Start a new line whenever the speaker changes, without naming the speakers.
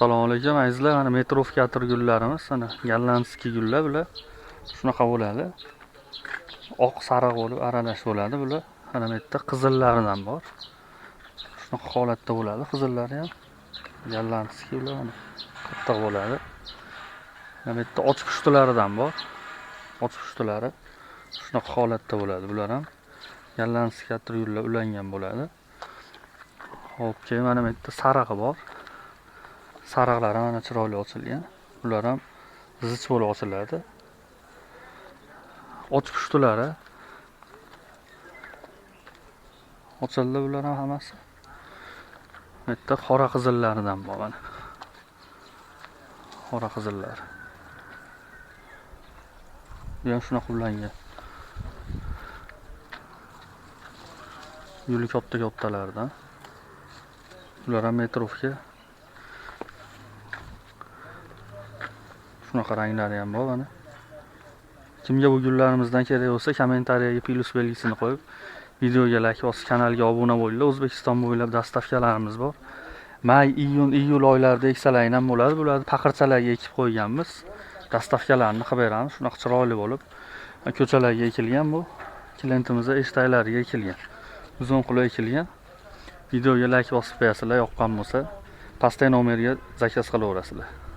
Assalomu alaykum azizlar. Mana metrovka atirgullarimiz, mana голландский gullar bular. Shunaqa bo'ladi. Oq sariq bo'lib aralash bo'ladi bular. Mana bu yerda qizillaridan bor. Shunaqa holatda bo'ladi. Qizillari ham голландский ular mana qattiq bo'ladi. Mana bu yerda och pushtilaridan bor. Och pushtilari shunaqa holatda bo'ladi. Bular ham голландский atirgullar ulangan bo'ladi. Xo'p, keyin mana bu yerda sarig'i bor. Sarig'lari mana chiroyli ochilgan. Bular ham zich bo'lib ochiladi. Och pushtilari ochildi bular ham hammasi. Bu yerda qora qizillaridan bor mana. Qora qizillar. Bu ham shunaqa ulangan. Guli katta-kattalardan. Bular ham metrovka. Shunaqa ranglari ham bor mana. Kimga bu gullarimizdan kerak bo'lsa, kommentariyaga plus belgisini qo'yib, videoga like bosib, kanalga obuna bo'linglar. O'zbekiston bo'ylab dastavkalarimiz bor. May, iyun, iyul oylarida eksalang ham bo'ladi. Bularni paqirchalarga ekib qo'yganmiz. Dastavkalarni qilib beramiz. Shunaqa chiroyli bo'lib ko'chalarga ekilgan bu. Klientimizga eshtaklariga ekilgan. Uzun qilib ekilgan. Videoga like bosib qo'yasizlar, yoqqan bo'lsa, pastdagi nomerga zakaz qilaverasizlar.